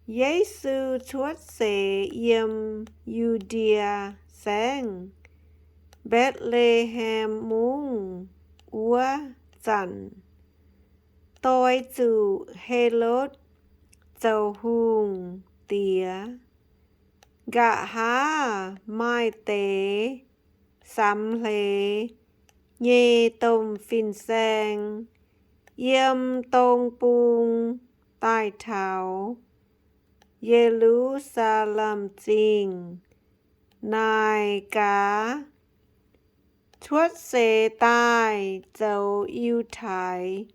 Yesu cuotv seix yiem Yu^ndie Saengv, Mbetc^le^hem Mungv wuov zanc, doix zuqc Helotv zoux hungh diex, nqa'haav maaih deix samx hleix nyei domh fin-saeng yiem dong bung daaih taux Ye^lu^saa^lem Zingh naaic gaax, Cuotv seix daaih zoux Yiutai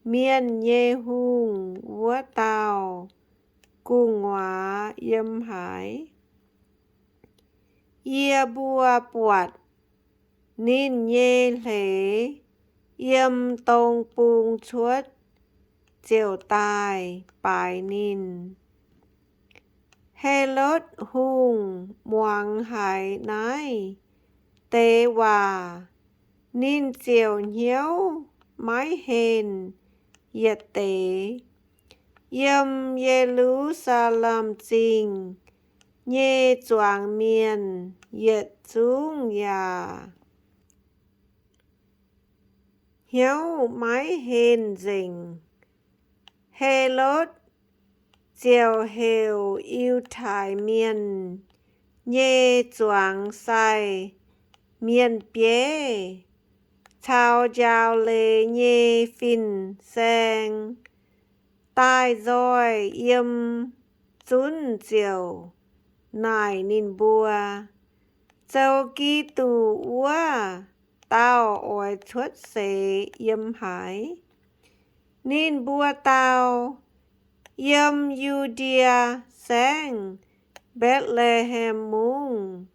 Mienh nyei hungh wuov dauh gu'nguaaz yiem haaix? Yie mbuo buatc ninh nyei hleix yiem dong bung cuotv ziouc daaih baaix ninh. Helotv Hungh muangx haiz naaiv deix waac, ninh ziouc hnyouv maiv henh yietc deix. Yiem Ye^lu^saa^lem Zingh nyei zuangx mienh yietc zungv yaac hnyouv maiv henh nzengc. Helotv ziouc heuc Yiutai Mienh nyei zuangx sai mienh bieiv caux njaaux leiz nyei fin-saeng daaih nzoih yiem zunv ziouc naaic ninh mbuo, Zoux Giduc wuov dauh oix cuotv seix yiem haaix? Ninh mbuo dau, Yiem Yu^ndie Saengv, Mbetc^le^hem Mungv,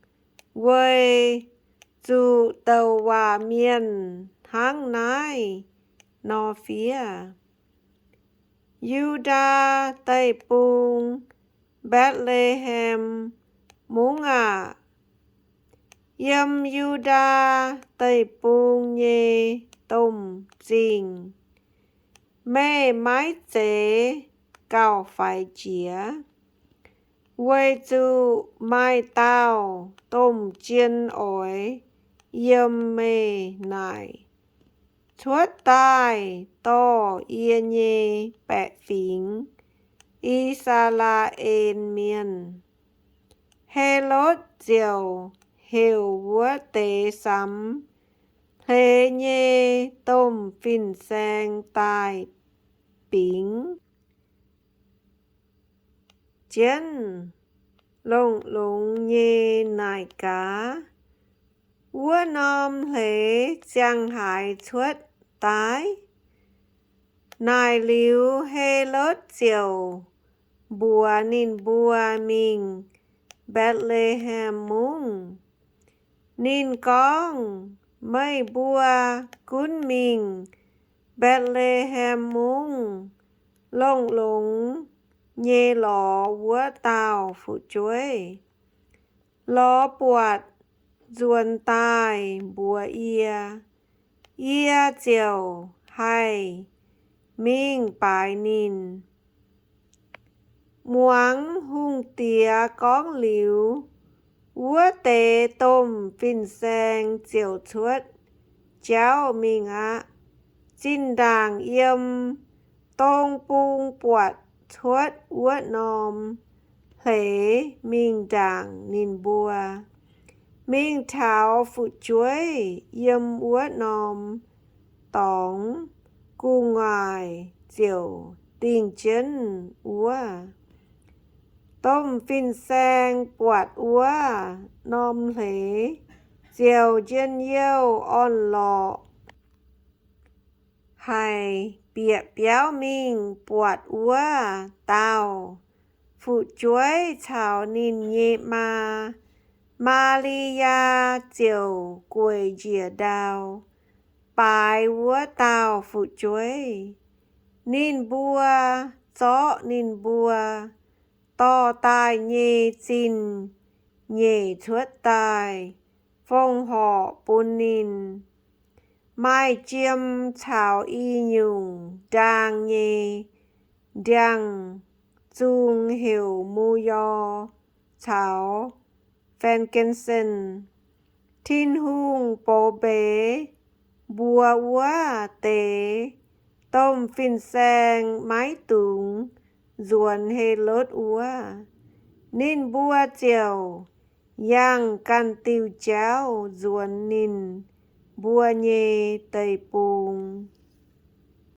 weic zuqc douc waac mienh hnangv naaiv nor fiev. Yu^ndaa Deic-Bung, Mbetc^le^hem Mungv aah! Yiem Yu^ndaa Deic-Bung nyei domh zingh, meih maiv zeiz gauh faix jiex, weic zuqc maaih dauh domh jien oix yiem meih naaic cuotv daaih dorh yie nyei baeqc fingx, I^saa^laa^en Mienh. Helotv ziouc heuc wuov deix samx hleix nyei domh fin-saeng daaih bingx jienv, longx-longx nyei naaic gaax, Wuov norm hleix ziangh haaix cuotv daaih? Naaic liuz, Helotv ziouc mbuox ninh mbuo mingh Mbetc^le^hem Mungv. Ninh gorngv, Meih mbuo gunv mingh Mbetc^le^hem Mungv longx-longx nyei lorz wuov dauh fu'jueiv. Lorz buatc nzuonx daaih mbuox yie, yie ziouc haih mingh baaix ninh. Muangx hungh diex gorngv liuz, wuov deix domh fin-saeng ziouc cuotv jauv mingh aqv. Zinh ndaangc yiem dong bung buatc cuotv wuov norm hleix mingh ndaangc ninh mbuo, mingh taux fu'jueiv yiem wuov norm dorngx, gu'nguaaic ziouc dingh jienv wuov. Domh fin-saeng buatc wuov norm hleix ziouc njien-youh orn-lorqc haic, bieqc biauv mingh buatc wuov dauh fu'jueiv caux ninh nyei maa, Maa^li^yaa, ziouc gueic njiec ndau baaix wuov dauh fu'jueiv. Ninh mbuo zorqv ninh mbuo dorh daaih nyei zingh nyeic cuotv daaih fongc horc bun ninh, maaih jiem caux i nyungc ndaang nyei ndiangx-nzunc. zungh heuc หมู่ยอ caux แฟรงกินซิน Tin-Hungh bov mbeix mbuo wuov deix domh fin-saeng maiv dungx nzuonx Helotv wuov. Ninh mbuo ziouc yangh ganh diuh jauv nzuonx ninh mbuo nyei deic-bung.